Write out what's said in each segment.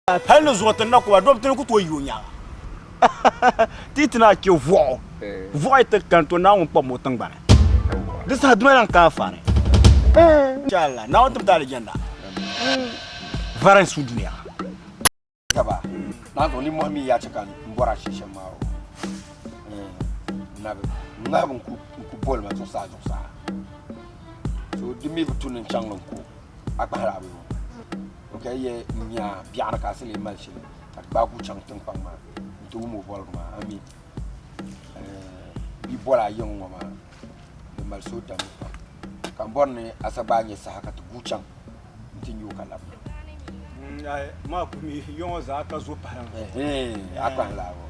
Hali ni zuɣu ti na kuba dobi ti ni ku tooi yi o nyaanga. Ti ti na kpe vɔɣu. Vɔɣu yi ti kani to Naawuni kpabimi o tiŋgbani. Di saha dunia lan ka anfaani. Inshallah Naawuni tim ti alijanna. Vari n-su dunia. Taba, naan zuɣu nimmohi mi yaa chɛ ka n bɔri a shee shɛm maa o. Nabi ŋahibu n-ku boli ma zuɣusaa zuɣusaa. So di mi bi tu ni n chaŋ li n-ku a kpahila a bee? Ok yɛ nya biɛɣuni ka a sili mali shili ka ti gbaai guui chaŋ tiŋkpaŋ maa n ti wum o boligu maa ami bia boli a yiŋ ŋɔ maa di mali suhudambu pam ka n bɔri ni a sa gbaai nyɛ saha ka ti guui chaŋ n ti nya o ka labina. Maa kumi yɔŋɔ zaa ka zo pahi a kpahi laa ŋɔ.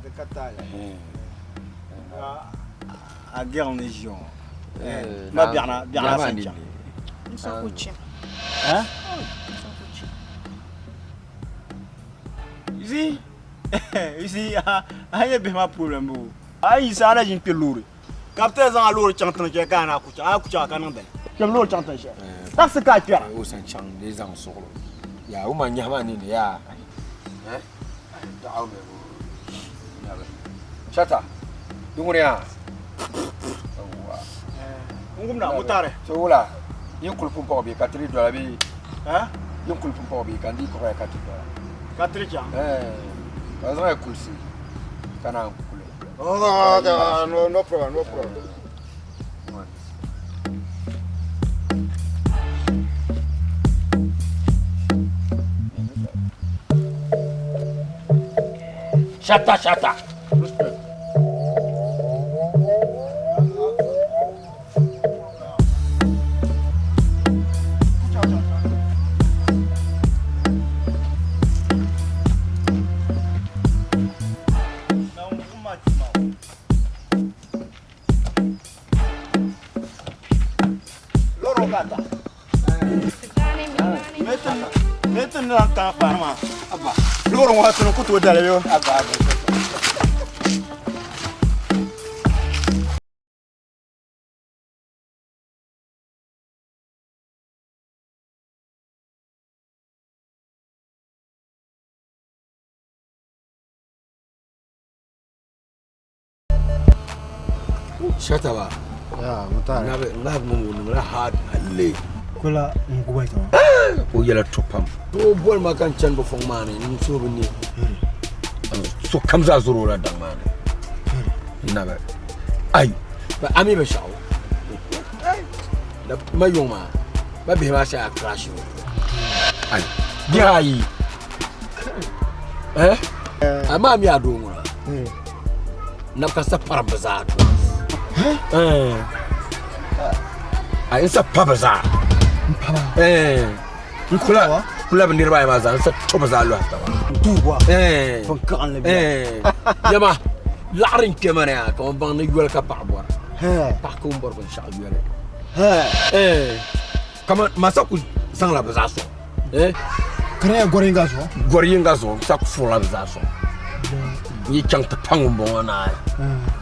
Di ka taali a gɛɣu ni ʒiya ŋɔ ma biɛɣuna biɛɣuna sa chaŋ. N sa ku chaŋ. You see, you see, a nyɛ bihi maa problem boo. A yi sa a na ʒin kpe loori ka bi ti zaŋ a loori chaŋ tiŋ shɛli ka a na ku chaŋ a ku chaŋ a ka niŋ dini kpɛm loori chaŋ tiŋ shɛli taxi ka a kpɛra. O san chaŋ di zaŋ suɣulo yaa o ma nyahi maa nini yaa daɣu mi Shata di ŋuni yaa n gumna mutare so wula yin kuli pumpɔɣu bee ka tiri dola bee yin kuli pumpɔɣu bee ka n dii kpuɣiya ka ti dola ka tiri chaŋ ka zaŋ ya kulisi ka naan kuli. Oh, no, no problem, no problem. Shata, shata. Loro ka ta. Metin ni lan kan faani maa. Loori ŋɔ ti ni ku tooi dali yo. Shata ba. Ya, mutare. Nabi nabi mo mo la hard alle. Kula ngubai to. O yɛla to pam. To bol ma kan chan bo fong ma ni n so bi ni. So kam za zuro la dang ma ni. Nabi. Ai. Ba ami ba shaw. Da ma yong ma. Ba bihi ma sha crash. Ai. Bihi ayi. Eh? Amaa mi a doo ŋuna. Nab ka sa parim bi zaa to. Eh. A in sa pa bi zaa. Eh. N kula kula bi niriba ayi maa zaa n sa to bi zaa lɔhi taba. Tuwa. Eh. Fun kaɣinli bia. Eh. Yama laɣiri n kpɛ mana yaa ka n baŋ ni yoli ka paɣa bɔra. Paɣa ka o ni bɔri binshaɣu yoli. Eh. Kaman masa ku zaŋla bi zaa sɔŋ. Eh? Ka di nyɛla gɔri yinga zuɣu? Gɔri yinga zuɣu sa ku furila bi zaa sɔŋ. N yi chaŋ ti pa ŋunbɔŋɔ naai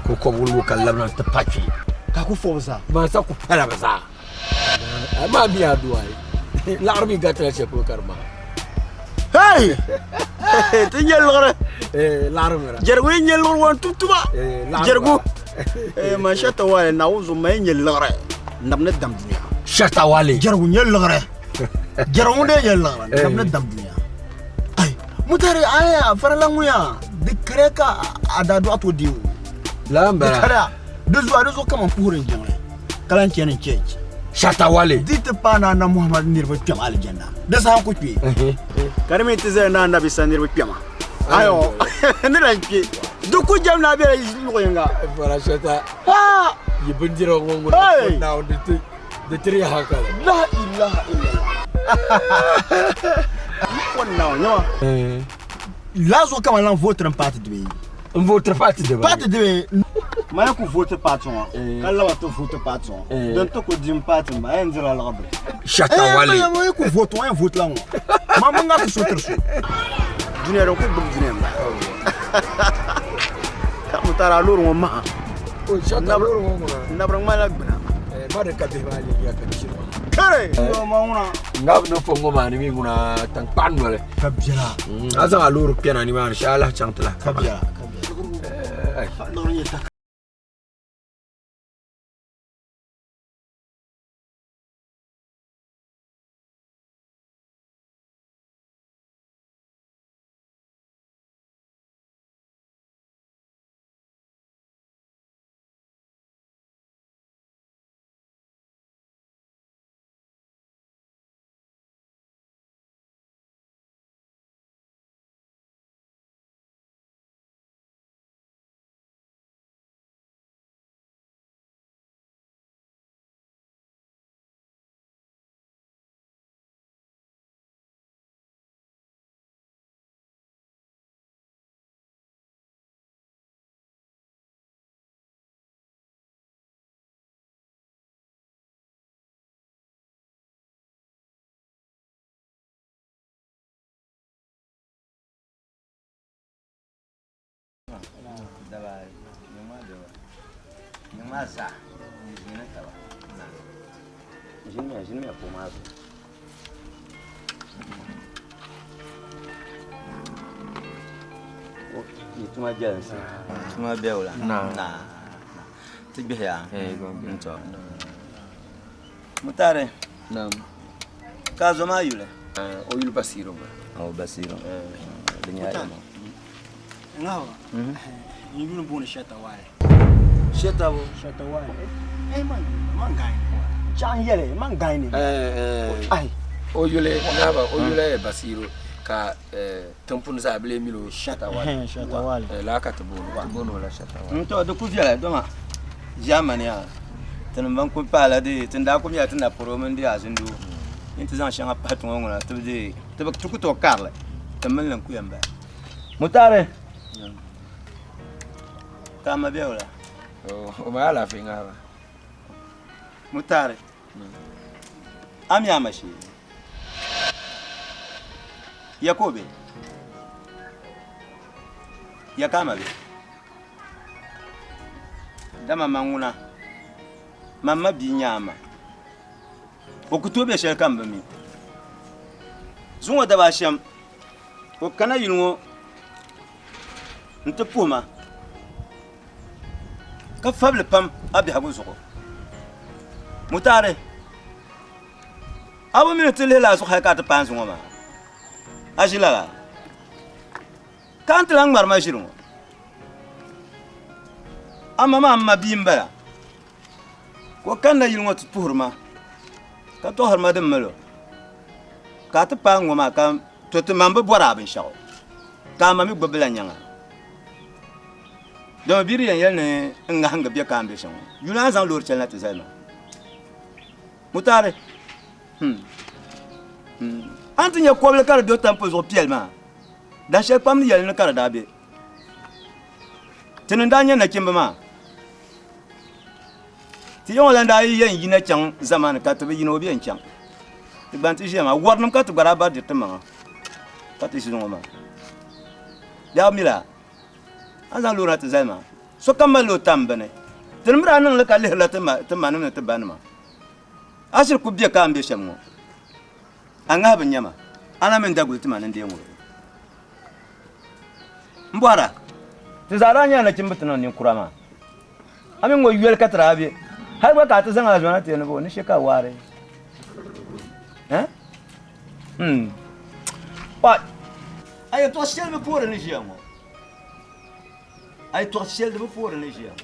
ka o kɔbigi lu ka labina ti pa kpee. Ka ku fo bi zaa? Masa ku pala bi zaa. Amaa mi a dua yi. Laɣiri mi garitila shɛli polo ka di maha. Hey! Ti nyɛ liɣiri. Eh, laɣiri mira. Jɛrigu yi nyɛ liɣiri wan tumtuma. Eh, laɣiri Jɛrigu. Eh, man shata wale Naawuni zuɣu man yi nyɛ liɣiri nab ni dam dunia. Shata wale. Jɛrigu nyɛ liɣiri. Jɛrigu ŋun dee nyɛ liɣiri nab ni dam dunia. Ai, mutare aya farala ŋuya di kariya ka a daa dɔɣi to deei o. Lala n Di bala. kariya di zuɣu di zuɣu kaman puhiri n jiŋli ka lan chani church. Shata wale. Di ti paai ni Annabi Muhammad niriba kpɛm alijanna di saha n-ku kpe. Ka di mi ti zali ni Annabi Isa niriba kpɛma. Ayo, ni lan kpe. Di ku jɛm ni a bela luɣ yiŋga. Fara shata. Ha! Yi bindira ŋɔ ŋuna Hey! Naawuni di ti di tiri ya hankali. La ilaha illallah. Ko Naawuni nyama. Lala zuɣu ka man lan vootiri m paati dibeyi. N vootiri paati dibeyi? Paati dibeyi. Man ku vooti paati ŋɔ ka laba ti vooti paati ŋɔ din ti ku di m paati m-ba a yɛn dirila liɣibili. Shata wale. Man yi ku vooti ŋɔ a yɛn vootila ŋɔ. Man bi ŋariti so tiri so. Dunia din ku gbubi dunia m-bala. Ka mutari a loori ŋɔ maha. O shata loori ŋɔ ŋuna. Nabiri ŋmanila gbuna. Ba di ka bihi maa yɛn ka chiri maa. Kare ma ŋuna. Ŋabi ni fo ŋɔ maa ni mi ŋuna tankpaɣu noli. Ka biɛla. A zaŋ a loori kpɛna nimaani shee a lahi chaŋ ti lahi Ka biɛla. Ka biɛla. Liɣiri nyɛ taka. Tuma jɛlinsi tuma bɛwula na ti gbihiya n-tɔ mutari ka a zo maa yuli o yuli Basiru ba o Basiru di nyɛla Ŋahiba. N yuli booni Shatawale. Shatabo Shatawale. Eh man man gai. Chan yɛli man gai ni. Ai. O yuli ŋahiba o yuli Basiru ka tiŋpuni zaa bi lee mili o Shatawale. Shatawale. Laa ka ti booni ti booni o la Shatawale. N tɔ di ku viɛla doma ʒaamani yaa tinim ban ku paala di tin daa ku nyɛla ti na poro mini di azindoo ni ti zaŋ shɛŋa pahi tiŋɔ ŋɔ na ti bi deei ti ku tooi karili ti mini li n ku yɛn bala. Mutari ka a ma bɛ wula? O ma alaafee ŋahiba. Mutari a mi a ma shee ya ka o be? Ya ka a ma be? Dama man ŋuna man ma bia nyɛ a ma o ku tooi be shɛli ka m bi mi. Zuŋɔ daba shɛm o kana yili ŋɔ n-ti puhi ma ka fabili pam a biɛhigu zuɣu. Mutaari, a bi mi ni ti lihi la a zuɣu hali ka a ti paai n zuŋɔ maa? A ʒi lala ka n ti lan ŋmari ma ʒiri ŋɔ? A ma maa m ma bia m-bala ka o kanna yili ŋɔ ti puhiri ma ka tɔhiri ma din mali o ka a ti paai ŋɔ maa ka to ti man bi bɔri a binshɛɣu ka a ma mi gbubila nyaŋa. Dama bia di yɛn yɛli ni n ŋahingi bɛ ka a ni be shɛm ŋɔ, yuli a ni zaŋ loori chɛli na ti zali ma. Mutaari, A ni ti nya kɔbili ka di do tampo zuɣu piɛli maa, dan shɛli kpam ni yɛli ni ka di daa be. Ti ni daa nyɛ nachimba maa, ti ya ŋɔ lan daa yi yɛn yina chaŋ zamani ka ti bi yina o bi yɛn chaŋ. Ti gba n-ti ʒiya maa, wɔrinim ka ti gba daa bari diri ti maŋa ka ti ʒili ŋɔ maa. Daa mi la, a ni zaŋ loori na ti zali maa, sokam malila o tam bini. Ti ni mi daa niŋ li ka lihirila ti manim ni ti banima. A shiri ku be ka a ni be shɛm ŋɔ, a ŋahi bi nya ma, a na mi n-daguli ti ma ni n deei ŋɔ. M bɔhira, ti zaa daa nyɛla nachimba ti niŋ ninkura maa. A mi ŋɔ yoli ka ti daa be, hal gba ka a ti zaŋ a zɔna ti ni bo ni she ka waari. A yɛtɔɣ shɛli bi poori ni ʒiya ŋɔ. A yɛtɔɣ shɛli di bi poori ni ʒiya ŋɔ.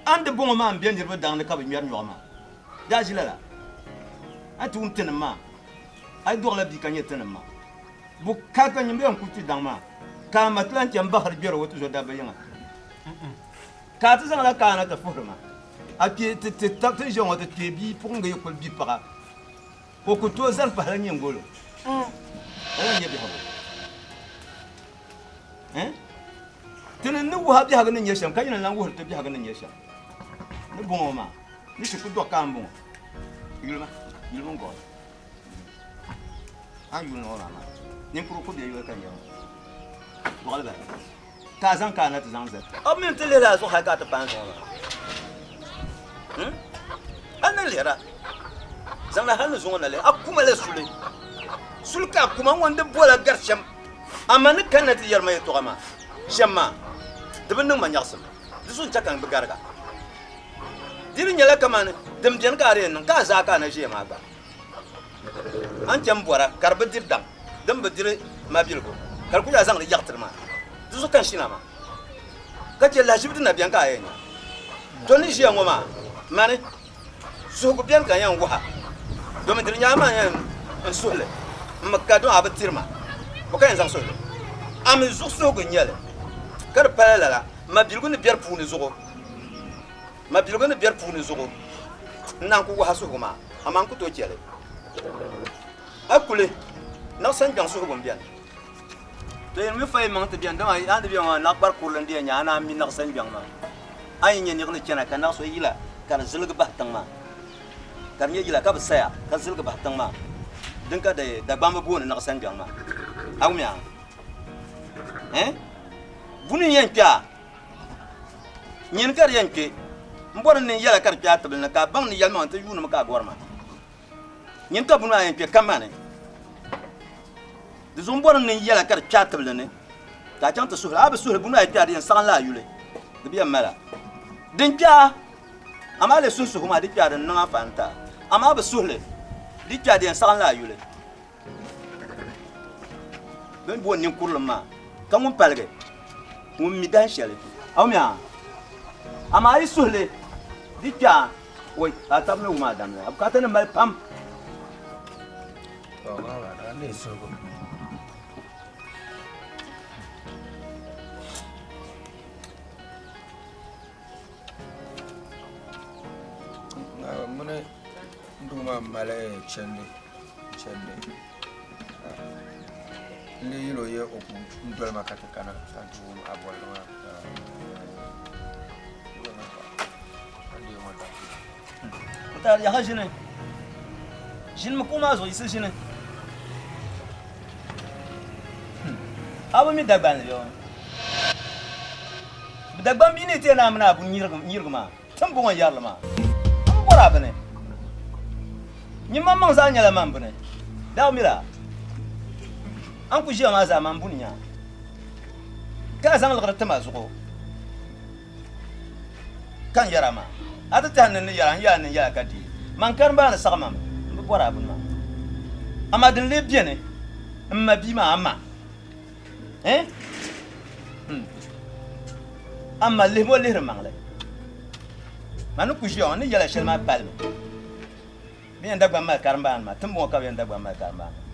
A ni di bɔŋɔ maa m-be niriba daŋ ni ka bɛ ŋmɛri nyɔɣu maa. Daa ʒi lala? A ni ti wum tinim maa, a yi dɔɣila bia ka nyɛ tinim maa. Bu kali ka nyini bɛ yɛn kuli ti daŋ maa, ka a ma ti lan chani bahiri gbɛri o tizɔdabba yiŋa. Ka a ti zaŋla kaai na ti fuhiri ma. A kpe ti ti tab ti ni ʒiya ŋɔ ti kpe bia puɣinga yi kuli bi paɣa, ka o ku tooi zani pahila nyiŋgolo. Lala n-nyɛ biɛhigu. Ti ni ni wuhi a biɛhigu ni nyɛ shɛm, ka nyini n-lan wuhiri ti biɛhigu ni nyɛ shɛm. Ni bɔŋɔ maa, ni ti ku dɔɣi ka a ni bɔŋɔ. Yuli ma, yuli ma n-gɔri. A ni yuli ŋɔ maa maa, ninkurigu ku be yuli ka nyɛ ŋɔ. Dɔɣili bahi. Ka a zaŋ ka a na ti zaŋ zali. A mi ni ti lihiri a zuɣu hali ka a ti paai n zuɣu maa. A ni lihira. Zaŋla hal ni zuŋɔ na li, a kuma la suli. Suli ka a kuma ŋɔ n-di bola gari shɛm, amaa ni kanna ti yɛri ma yɛtɔɣa maa shɛm maa, di bi niŋ ma nyaɣisim. Di zuɣu n-chɛ ka m bi gariga. Di di nyɛla kaman din beni ka a di yɛn niŋ ka a zaa ka a na ʒiya maa gba. A ni chɛ m-bɔra ka di bi diri daŋ din bi diri mabiligu, ka di kul yaa zaŋ li yaɣi tiri ma. Di zuɣu ka n shina maa, ka chɛ lahiʒibu din na beni ka a yɛn nya. To n ni ʒiya ŋɔ maa, mani suhigu beni ka n yɛn wuh a, domin di di nyɛla man yɛn n suhi li, m mi ka don a bi tiri ma, bɔ ka yɛn zaŋ suhi li? A mi zuɣu suhigu n-nyɛ li, ka di pala lala, mabiligu ni beri puuni zuɣu, mabiligu ni beri puuni zuɣu n naan ku wuh a suhigu maa, amaa n ku tooi chɛ li. A kuli, naɣisangbɛŋ suhigu m-beni. To yin mi fa yi maŋ ti beni, dama a ni be ŋɔ naɣ kpari kurili n-di yɛn nyɛ a naan mi naɣisangbɛŋ maa. A yi nya niɣi ni chana ka naɣ so yila ka di ziligi bahi tiŋ maa, ka di nyɛ yila ka bi saya ka ziligi bahi tiŋ maa, din ka di Dagbamba booni naɣisangbɛŋ maa. A wumya? Eh? Buni n-yɛn kpe a? Nyini ka di yɛn kpe? M bɔri ni n yɛla ka di kpe a tibili ni ka a baŋ ni yɛlimaŋli nti yuunimi ka a gɔri ma. Nyini ka buni maa yɛn kpe kamani di zuɣu m bɔri ni n yɛla ka di kpe a tibili ni ka a chaŋ ti suhili. A bi suhili buni maa yi kpe a di yɛn saɣim la a yuli, di bi yɛn mali a. Din kpe a, amaa lee suhi suhigu maa di kpe a di ni niŋ anfaani ti a, amaa a bi suhili di kpe a di yɛn saɣim la a yuli. Bɛ ni booni ninkurilim maa ka ŋun paligi ŋun mi dahin shɛli. A wumya? Amaa a yi suhi li di kpe a, oi, a tab ni wum a damli, a bukaata ni mali pam. Mini doo maa mali chɛndi n lee yɛl o ya o ku doli ma ka ti kana ka n ti wum a bolli maa Mutari yaha ʒini ʒinimi kuɣu maa zuɣu yiɣisi ʒini a bi mi Dagbanli bɛ Dagban bia ni ti yɛn a mini a buni nyirigi maa Ti ni bɔŋɔ yɛrili maa, a bi bɔri a bini. Nyin maŋmaŋ zaa nyɛla man buni. Daa miri a, a ni ku ʒiya maa zaa man buni nya ka a zaŋ liɣiri ti ma zuɣu ka n yɛr a maa. A ti tɛhi ni n ni yɛr a, n yɛl a ni n yɛl a ka deei. Man karimba ni saɣi ma mi, m bi bɔri a buni maa. Amaa din lee beni, m ma bia maa, a ma. Eh? Amaa lihimi o lihiri maŋli. Man ni ku ʒiya ŋɔ, n ni yɛla shɛli maa palimi. Bɛ yɛn Dagbaŋ mali karimbaanima, tiŋbɔŋɔ ka bɛ yɛn Dagbaŋ mali karimbaanima.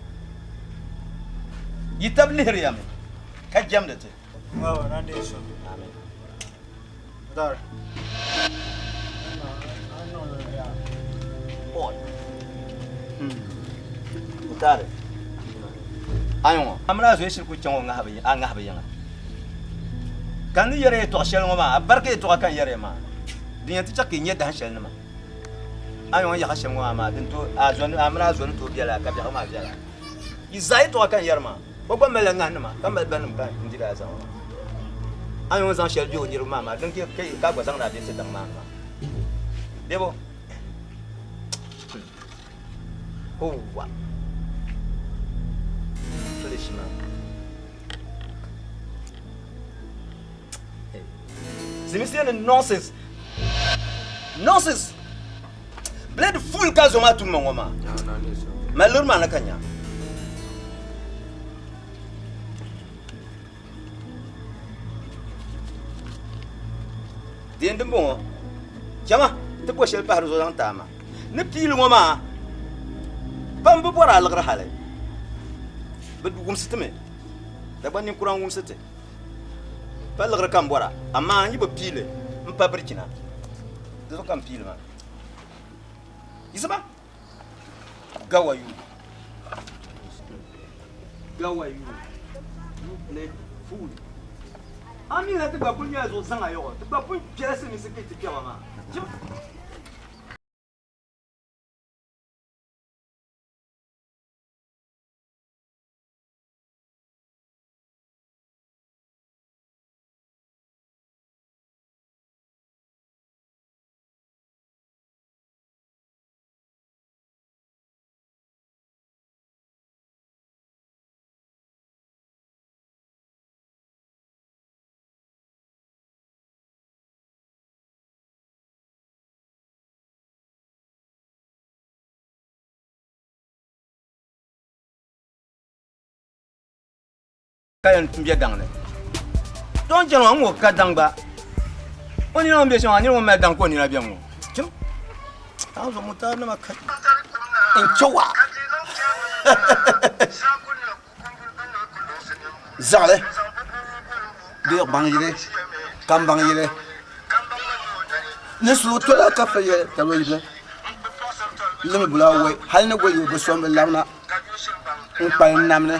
Yi tab lihiriya mi ka jɛmdi ti. Amin. Mutari. Ayi ŋɔ. Amina zoya shiri ku chaŋ o a ŋahibu yiŋa. Ka n ni yɛri yɛtɔɣ shɛli ŋɔ maa, a barika yɛtɔɣa ka n yɛri ya maa, din yɛn ti chɛ ka yi nya dahin shɛli nima. A ni ŋɔ yaɣa shɛm ŋɔ maa, din tooi a zɔni a mini a zɔni tooi biɛla ka biɛhigu maa viɛla. Yi zaa yɛtɔɣa ka n yɛri maa. O gba malila ŋahinima ka mali banim ka n diri alizama maa. A ni ŋun zaŋ shɛli be o niriba maa maa, din ka a gba zaŋdi a be ti daŋ maa ni maa. Bebo? Hoowa! Foolish man. Hey. Zimisi ni nonsense. Nonsense. Blade fool ka zo maa tum ma ŋɔ maa. Mali luri maa na ka nya. Din dimbɔŋɔ chama ti bo shɛli pahi di zuɣu zaŋ ti a maa ni piili ŋɔ maa pam bi bɔri a liɣiri hali bi wumsi ti mi Dagbaŋ ninkura n wumsi ti pa liɣiri ka n bɔra amaa n yi bi piili n pa birichina di zuɣu ka n piili maa yiɣisima Gawa you. Gawa you. You play fool. A mi na ti gba kuli nyɛla zuɣu zaŋ a yɔɣɔ. Ti gba pun kpɛla silimiinsi ka yi ti kpɛba maa. Ka yɛn bɛ daŋ ni. To n chani ŋɔ n ŋɔ ka daŋ gba. O nina ŋun bɛ shɛm maa nira ŋun mali daŋ ka o nina bɛni ŋɔ. Chim. Taŋ zuɣu mutari nima ka n chɛ wa. Zaɣili bee gbaŋ yili kambaŋ yili ni suhu tola ka fa yɛli ka lo yili limi bula awɔi hali ni goli bi so bi labina n kpalim nam ni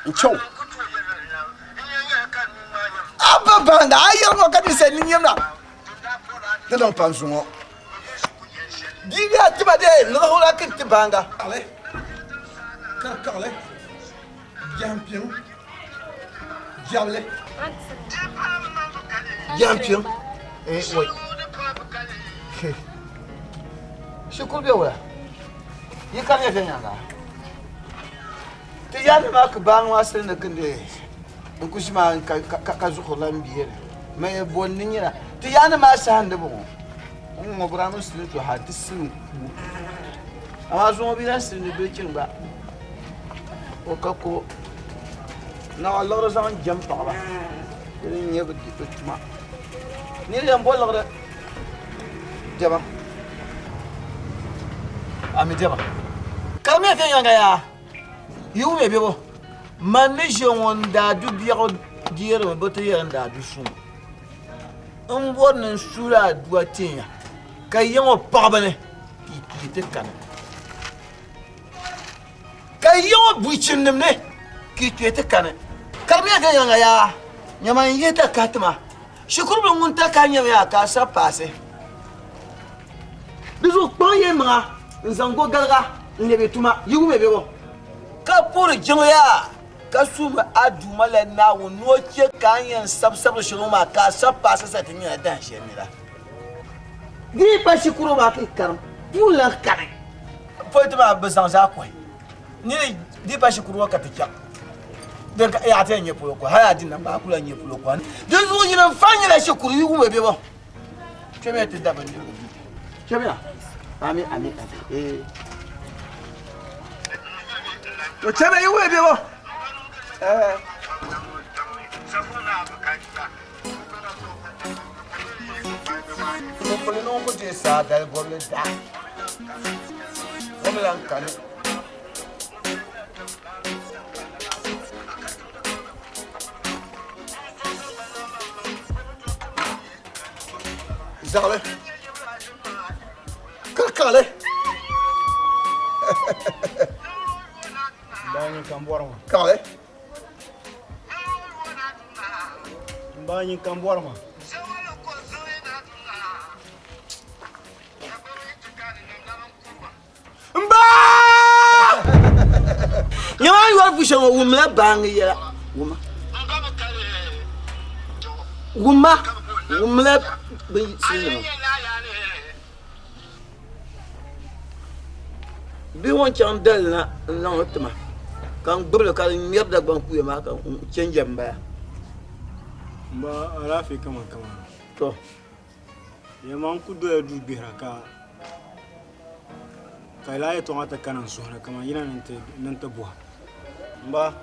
n chɛ o a ba baŋda a yɛri ŋɔ ka ninsal ni nyɛmda ti niŋ pam zuŋɔ bia bɛ a tima dee niɣi la ki ti baŋga kaɣili jɛhimpiŋ jɛbili jɛhimpiŋ shikuru bɛ wula yi ka nyɛ viɛnyɛliŋga ti yaanima maa ka baaŋa maa sili ni kindi n ku ʒi maa ka zuɣuri la bie ni mɛ bo ni nyɛla ti yaanima maa saha n di bɔŋɔ n ŋɔbira mi sili to ha ti sili ku amaa zuŋɔ bi lahi sili ni bilichini gba o ka ko naɣa liɣiri zaŋ jɛm paɣaba di ni nyɛ bi tuma niri yɛn bo liɣiri Diɛma. A mi diɛma. Ka di mi viɛnyɛliŋga yaa yi wumya bebo man ni ʒe ŋɔ n daa du biɛɣu deerimi bɛ ti yɛli n daa du suŋ n bɔri ni n suuli adua teenya ka ya ŋɔ paɣaba ni ka yi tuui ti kani ka ya ŋɔ buchinim ni ka yi tuui ti kani ka di mi viɛnyɛliŋga yaa nyama n yihi takahi ti ma Shikuru bili ŋun ta ka nyɛmi yaa ka a sabi paasi. Di zuɣu kpaŋ ya maŋa n-zaŋ go galiga n-lɛbi tuma yi wumya bebo. Ka puhiri jiŋli yaa ka suhimi a Duuma la Naawuni ni o chɛ ka a ni yɛn sabi sabiri shɛli ŋɔ maa ka a sabi paasi sa ti nyɛla dahin shɛli nira. Di yi pa shikuru maa ka yi karim, puuni lan kani. Politi maa bi zaŋ zaa kɔhi. Niri di pa shikuru ŋɔ ka ti chaŋ din ka yaa ti yɛn nyɛ polo kɔhi hali a di nam gba a ku lahi nyɛ polo kɔhi di zuɣu nyini n fa nyɛla shikuru yi wummi bebo kpɛmiya ti da bindirigu di kpɛmiya ami ami ami ee to kpɛmiya yi wummi bebo ɛɛ Puli niŋ ku deei saa dali bɔbili daa o mi lan kani. Zaɣili kalikali kaɣili. M ba nyin ka m bɔri maa. M ba! Nyama a ni yɔri vu shɛli ŋɔ wumla baaŋa yɛla. Wumma. Wumma. Wumla bin sinima. Bia ŋɔ n-chaŋ dali na n-zaŋ li ti ma ka n gbubi li ka di ŋmɛri Dagbaŋ kuya maa ka n chɛnjɛ m-bala. M ba alaafee kaman kaman. To. Yɛlima n ku doya duu gbihira ka ka lala yɛtɔɣa maa ti kana n suhu ni kaman yina ni n ti bɔhi. M ba,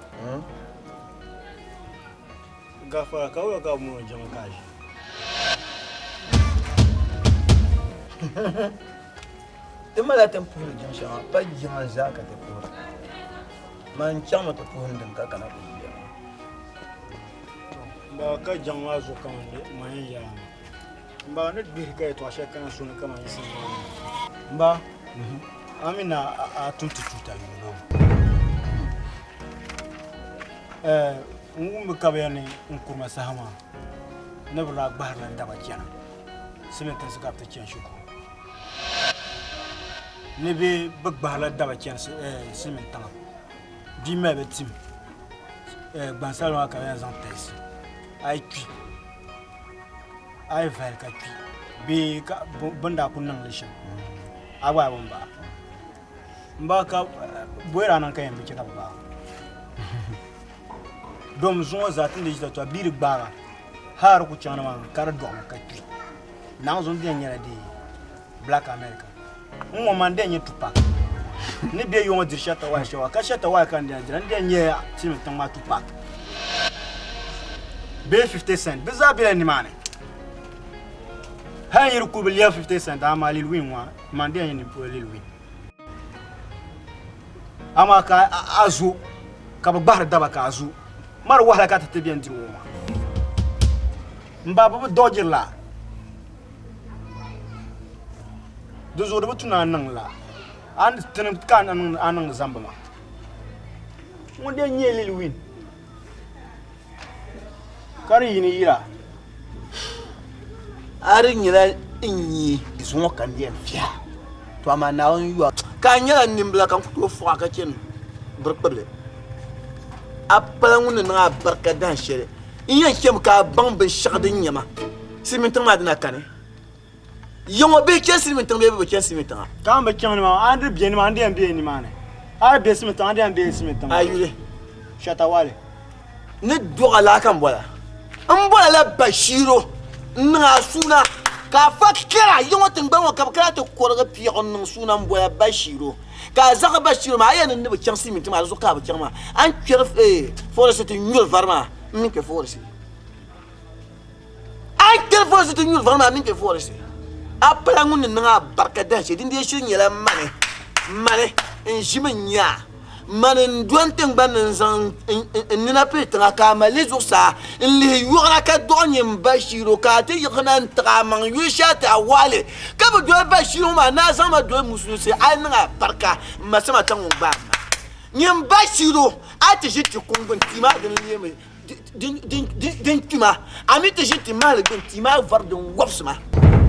gafara ka wula ka bɛ mɔri jiŋli ka a ʒi? Ti malila ti ni puhiri jiŋ shɛŋa pa jiŋa zaa ka ti puhira. Man chaŋmi ti puhim din ka kana ti ʒiya maa. M ba ka jiŋ maa zuɣu kaman man yɛn yɛla maa. M ba ni gbihiri ka yɛtɔɣ shɛli kana suhu ni kaman yiɣisi maa ni. M ba, a mi ni a tum ti tuuta yuuni o. N wummi ka bɛ yɛli ni n kurima saha maa ni bɛ daa gbahirila daba chana Silimintinsi ka bɛ ti chani shikuru ni bɛ bi gbahirila daba chani Silimintiŋa bia mali bɛ tim gbansabila maa ka bɛ yɛn zaŋ talisi a yi kpi a yi vali ka kpi bee bɛ ni daa kuli niŋ li shɛm a gba a bi baai m ba ka bɔyira daa niŋ ka yɛn bi chɛ ka bɛ baai dom zuŋɔ zaa ti ni ʒiya to bia di gbaaga hali di ku chaŋ nimaani ka di dɔɣimi ka kpi naanzu n dɛn nyɛla dee black america n ŋɔ man dɛn nyɛ Tupac ni bɛ yɔŋɔ diri Shatta Wale shɛwa ka Shatta Wale ka n dɛn dira n dɛn nyɛ silimiin tiŋ maa Tupac. Bee 50 cent. Bɛ zaa bela nimaani. Hali yi di kuli bi lɛbi 50 cent amaa Lil Wayne ŋɔ man di yɛn nyɛ ni Lil Wayne. Amaa ka a zo ka bɛ gbahiri daba ka a zo. Mari wahala ka ti ti bɛn diri o maa. M ba bɛ bi dɔjiri la. Di zuɣu di bi tu ni a niŋ la. A ni tini ka a niŋdi zamba maa. Ŋun dee nyɛ Lil Wayne. Ka di yini yira. A di nyɛla n nyee zuŋɔ ka n yɛn fiɛha. To amaa Naawuni yuya ka a nyɛla nimbila ka n ku tooi fuɣi a ka chani biri kpibili. A pala ŋun ni niŋ a barika dahin shɛli. N yɛn chami ka a baŋ binshɛɣu din nyɛ ma. Silimiin tiŋ maa dina kani. Ya ŋɔ bihi chani silimiin tiŋ bee bɛ bi chani silimiin tiŋa? Ka a ni bi chaŋ nimaani, a ni di be nimaani, a ni di yɛn be nimaani. A di be silimiin tiŋa, a ni di yɛn be silimiin tiŋa. A yuli? Shatta Wale. Ni dɔɣa laa ka n bɔla. N bɔla la Bashiru n-niŋ a suuna ka a fa kara ya ŋɔ tiŋgbani ŋɔ ka bɛ kana ti kɔrigi piɛɣu n-niŋ suuna m-bɔla Bashiru. Ka a zaɣi Bashiru maa, a yɛn ni ni bɛ chaŋ silimiin tiŋ maa di zuɣu ka a bi chaŋ maa. A ni kpɛri forest ti nyuri vari maa, m mi kpe forest. A ni kpɛri forest ti nyuri vari maa, m mi kpe forest. A pala ŋun ni niŋ a barika dahinshɛli, dindee shiri nyɛla mani, mani n-ʒimi n-nya a. Mani n-dɔni tiŋgbani ni n-zaŋ n nina pili tiŋa ka a mali li zuɣusaa n-lihi yɔɣira ka dɔɣi nyɛ m Bashiru ka a ti yiɣisi na n-tiɣi a maŋ yuli shɛli ti a waɣili ka bi doli Bashiru ŋɔ maa ni a zaŋ ma doli musulinsi a yi niŋ a barika m ma sama ka ŋun gbaai ma nyɛ m Bashiru a ti ʒi ti kuŋ gbuni tia maa dini leemi din kpima a mi ti ʒi ti mahali gbuni tia maa vari din wabisi ma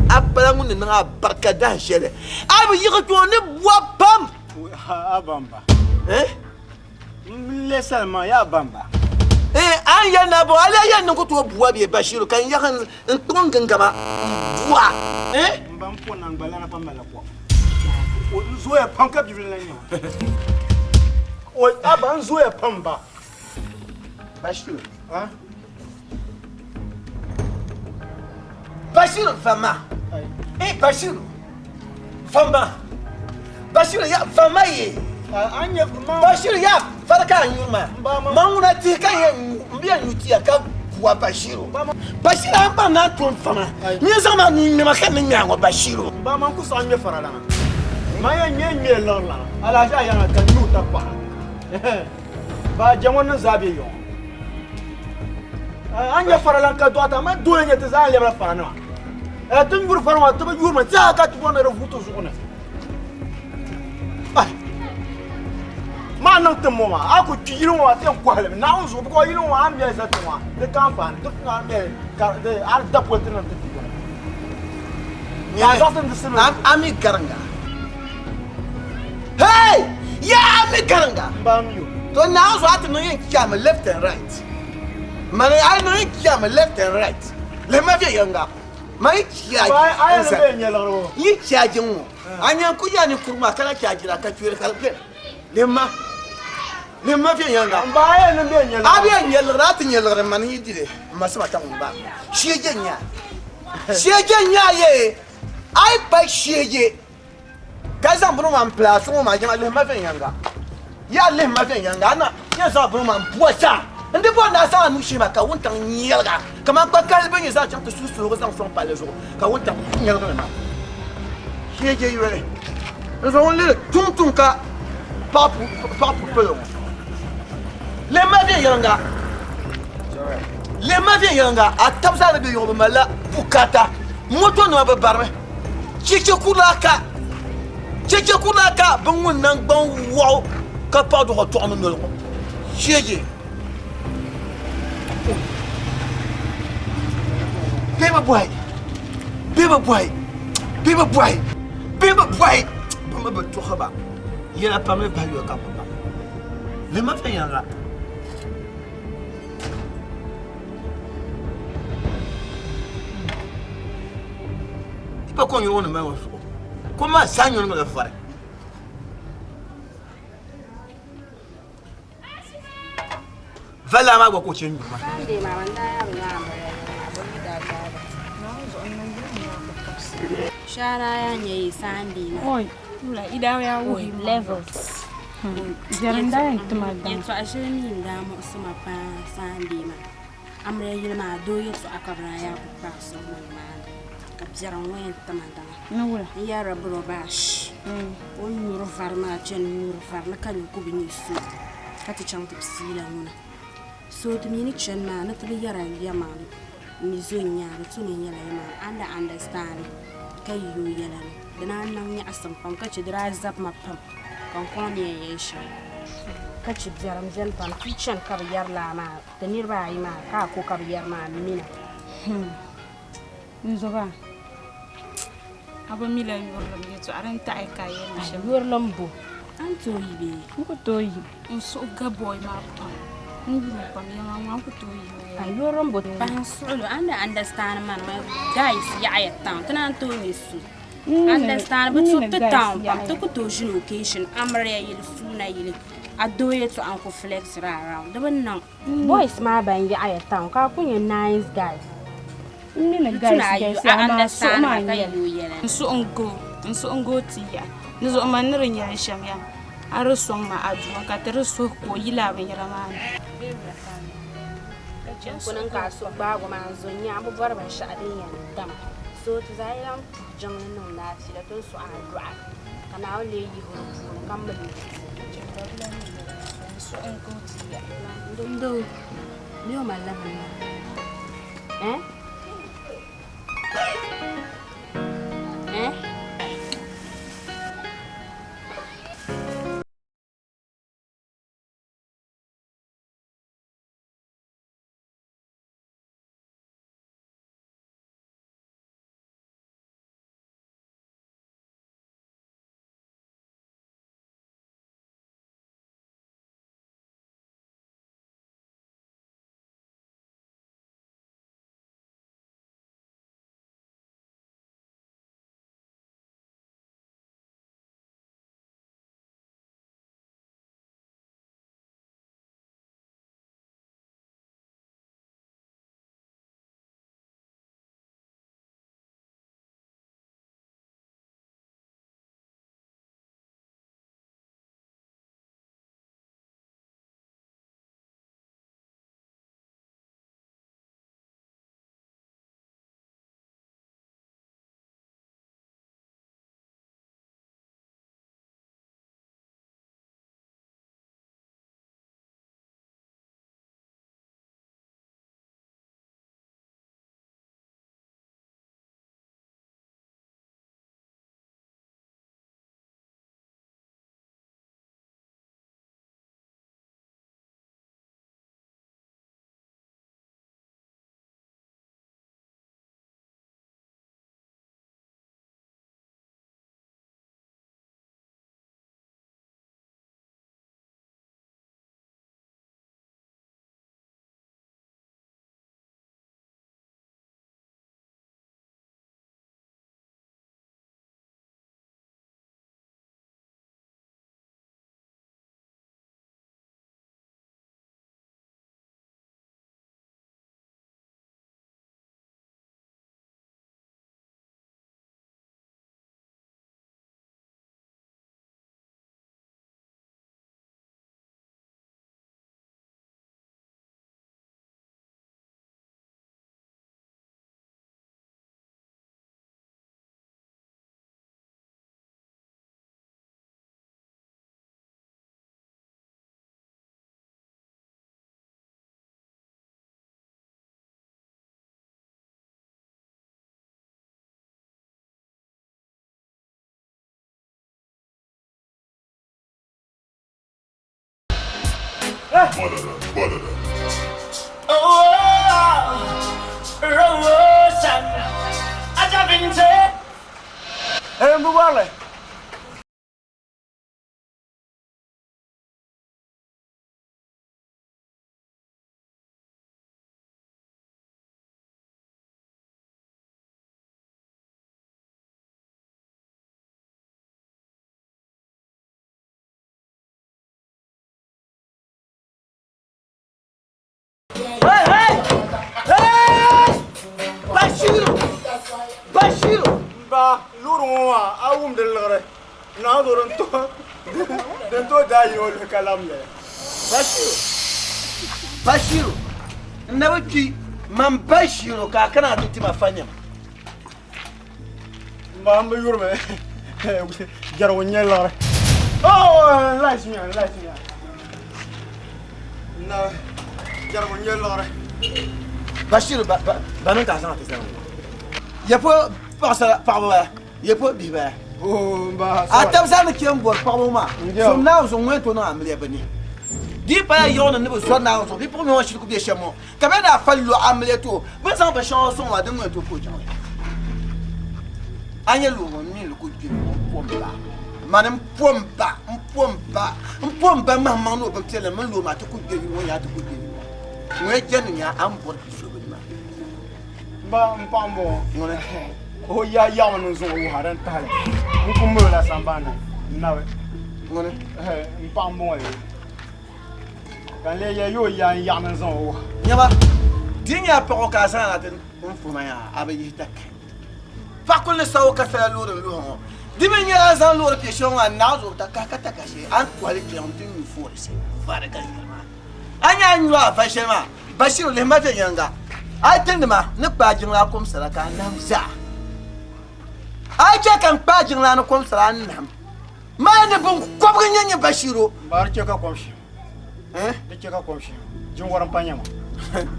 a pala ŋun ni niŋ a barika dahin shɛli a bi yiɣi kpɛ ŋɔ ni bɔb pam. A bamba. Eh? N le salima ya bamba. Eh, an yɛli na bɔ a lee yɛn niŋ ku tooi bua bee Bashiru ka n yaɣi n kpuɣi n gingama n bua. Eh? N ba n po naŋgbalana pa mali kɔm. N zooya pam ka bibili na nyɛ o. A ba n zooya pam ba. Bashiru. Ha? Bashiru fama. Eh Bashiru. Fama. Bashiru ya fama ye. Anya ma. Bashiru ya farka nyuma. Ma ŋuna tihi ka yɛn n bɛ nyu tia ka buwa Bashiru. Bashiru an kpaŋ na tom fama. Nyɛ zaŋ ma nu ŋmɛma ka ni ŋmɛ ŋɔ Bashiru. Ba man ku saɣa ŋmɛ fara lana. Ma yɛn ŋmɛ ŋmɛ liɣiri lana. Alaafee yaŋa ka nyu ta paɣa. Ba jɛŋɔ niŋ zaa bɛ yɔŋ. A nyɛ faralan ka dɔɣita ma dole nyɛ ti zaa lɛbila faranima. Ti nyuri fara maa ti bi yuri mi ti ka ti bɔri ni di vuui ti zuɣu ni. Maa niŋ ti ŋɔ maa a ku kpi yili ŋɔ maa ti yɛn kɔhili mi Naawuni zuɣu because yili ŋɔ maa a ni mɛli zali ti ŋɔ di ka anfaani di tu ni a mɛli ka di a di dapoli ti niŋ ti ti yɔŋ. Ka a zaɣisi ni di simi. A mi gariŋga. Hey! Yaa mi gariŋga. M ba mi o. To Naawuni zuɣu a ti niŋ yɛn chami left and right. Mani a yi niŋ yɛn chami left and right. Lihima viɛnyɛliŋga. Man yi chaagi n zali. N yi chaagi ŋ-ŋɔ. A nya n ku yaa ninkurigu maa ka lahi chaajira ka kpɛri ka di beni. Lihima. Lihima viɛnyɛliŋga. A bi yɛn nyɛ liɣiri a ti nyɛ liɣiri mani n yi di li m ma sima ka ŋun baai ma. Sheeje n-nyɛ a. Sheeje n-nyɛ a yee. A yi pa sheeje ka zaŋ bini maa m-pili a suŋ maa jama lihima viɛnyɛliŋga. Yaa lihima viɛnyɛliŋga a na yɛn zaŋ bini maa m-bɔ sa n di bɔri ni a zaŋ a nuu shihi ma ka wuntaŋ nyɛliga kaman kpakali bɛ ni zaŋ chaŋ ti suhi suhigu zaŋ sɔŋ palli zuɣu ka wuntaŋ nyɛligi li maa. Sheeje yoli n zaŋ o liri tuŋtuŋ ka paɣa puli palo ŋɔ. Lihima viɛnyɛliŋga lihima viɛnyɛliŋga a tab zaa ni be yuŋ bɛ malila bukaata motonima bɛ barimi. Cheche kurila ka cheche kurila ka bɛ ŋun naŋgban wɔɣu ka paɣ dɔɣi tɔɣu ni noli ŋɔ sheeje. Bɛ bi bɔhi, bɛ bi bɔhi, bɛ bi bɔhi, bɛ bi bɔhi, bɛ mi bi tɔɣi ba yɛla pam ni bahi yoli ka bɛ baŋ. Lihima viɛnyɛliŋga. Pa ko nyuri ŋɔ ni mali ŋɔ zuɣu ko maa zaa nyuri mi la vari. Valaa maa gba ka o chɛ nyuri maa. Shara ya nyɛ yi Sunday maa. Oi, wula i daa yaa wuhi levels. Jɛrinda yɛn ti ma daŋ. Yɛltɔɣa shɛli mi n daa muɣisi ma paa Sunday maa. Amiliya yili maa doo yɛltɔɣa ka bɛ daa yaa ku paai sɔŋ ma nimaani ka biɛrim ŋɔ yɛn ti ma daŋa. Ni wula? N yɛrila Burobash o ni nyuri vari maa chani nyuri vari ni ka ni ku bi nya so ka ti chaŋ ti piila ŋuna. So ti mi ni chani maa ni ti bi yɛra yɛmaŋli m mi zo n-nya a di tu ni n yɛla yɛmaŋli a ni daa understand ka yi o yɛla ni di naan niŋ nyaɣisim pam ka che di daa zabi ma pam ka n kɔŋ ni yɛn yɛli shɛm ka che biɛrim beni pam ti yi chani ka bi yɛri laa maa ti niriba ayi maa ka a ko ka bi yɛri maa m mina. N zoba, a bi mila yurilim yɛtɔɣa din taɣi ka a yɛli ma shɛm. Yurilim bo? A ni tooi yi bee? N ku tooi yi. N suhu ga bɔi maa pam. N yuri o pam, yɛlimaŋli maa n ku tooi yi o yɛla. A yurilim bo? Pahi n suɣilo, a ni daa understand ma ni guys yaɣiya town, ti naan tooi nya so. Understand, bɛ tuhi ti town pam, ti ku tooi ʒini occasion, amiliya yili, suuna yili, a doo yɛtɔɣa n-ku flexiri around, di bi niŋ. Boys maa ban yaɣiya town ka a ku nya nice guys. N mi ni guys galisi amaa suhu maa n-nyɛ li. N suhu n-go, n suhu n-go ti ya. Di zuɣu man ni di nyɛli shɛm ya, a di sɔŋ ma aduwa ka ti di suhu ka o yi lala binyɛra maa ni. Kuni ka a suhu gbaagi o maa n-zo n-nya a bi bɔri binshɛɣu din yɛn dama. So ti zaa yi lan puhi jiŋli niŋ laafia ti ni suhi adu'a ka Naawuni lee yihi o di puuni ka mili o. Ndoo, mi o malila bini maa. Eh? Eh? Bashiru! Bashiru! Ba, loori ŋɔ maa a wum di liɣiri naawuni zuɣu din to din to daa yi o lihi ka lam yɛli. Bashiru! Bashiru! N na bi kpi, man Bashiru ka a kana ti ti ma fa nɛma. M ba, m bi yurimi jɛrigu n-nyɛ liɣiri. Oh, n lahi nya, n lahi nya. N na jɛrigu n-nyɛ liɣiri. Bashiru, ba, ba, ba niŋ ka a zaŋ ti zali ŋɔ. Ya po paɣasara, paɣaba bala, ya po bihi bala. Oh, m ba, A tab zaa ni kpe m-bɔri paɣaba maa, zom Naawuni zuɣu ŋun yɛn tooi niŋ amiliya bɛ ni. Di yi pala yiɣi ni ni bi zɔri Naawuni zuɣu, bipuɣimbihi ŋɔ shiri ku be shɛm ŋɔ, ka bɛ daa fali lo amiliya ti o, bɛ ni zaŋ binshɛŋa sɔŋ maa din ŋun yɛn tooi puhi jiŋli. A nya loori ŋɔ, m mi ni ku kpe ŋɔ, m po m ba, mani m po m ba, m po m ba, m po m ba mahimaŋ ni o bimpiɛlli mini loori maa ti ku kpe yili ŋɔ nyaa ti ku kpe yili ŋɔ. Ŋun yɛn jɛndi nyaa a ni bɔri bi so bini maa. M ba, m paɣa m-bɔŋɔ. Ŋuni? O ya yaɣimi ni n zaŋ o wuhi a din tahili. N ku miri o la sambani ni, n nabi. Ŋuni? M paɣa m-bɔŋɔ ye. Ka n lee yɛli, Yoo ya n yaɣimi n-zaŋ o wuhi. Nyama, di yi nyɛ a paɣ o ka a zaŋ na ti n fuhi ma yaa, a bi yihi takari. Paɣ kul ni sa o ka sala loori n-luhi ŋɔ. Di mi nyɛla a zaŋ loori piɛ shɛli ŋɔ a naɣ zuɣu takahi ka takashi a ni kɔhi li kpiɔŋ nti nyu foolisi vari ka yɛli maa. A nya a ni nyu a va shɛli maa, Bashiru lihi ma viɛnyɛliŋga. A yi tilindi ma, n ni kpaai jiŋlaa kom sala ka a nahim zaa. A yi chɛ ka n kpaai jiŋlaa ni kom sala a ni nahim. Maa ni binkɔbigi n-nyɛ nyɛ Bashiru. Ba di chɛ ka kom shihim. Di chɛ ka kom shihim. Jiŋwari m-pa nyɛ ma.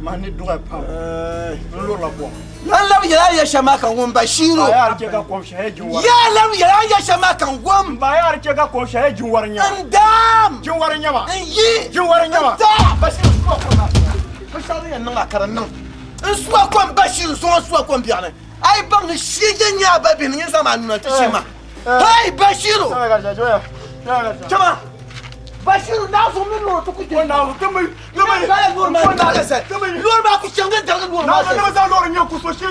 Man ni duɣi pam. N lurila kom. Lan labi yɛli a ni yɛ shɛm maa ka n wum Bashiru. Ba yaa di chɛ ka kom shihi jiŋwari. Yaa labi yɛli a ni yɛ shɛm maa ka n wum. Ba yaa di chɛ ka kom shihi jiŋwari n-nyɛ ma. N daam. Jiŋwari n-nyɛ ma. N yi. Jiŋwari n-nyɛ ma. N daa. Bashiru suwa kom maa. Binshɛɣu din yɛn niŋ maa ka di niŋ. N suwa kom Bashiru suŋɔ suwa kom biɛɣuni. A yi baŋ ni shee nyɛ a ba bihi ni nyin zaŋm a nuu na ti shee ma. Hey Bashiru! Chama! Bashiru naa zuɣu mini loori ti ku kpe. Naa ti mi ti mi bala loori maa darigi sali. Loori maa ku chaŋ di darigi loori maa sali. Naa mi zaŋ loori nyɛ ku so shee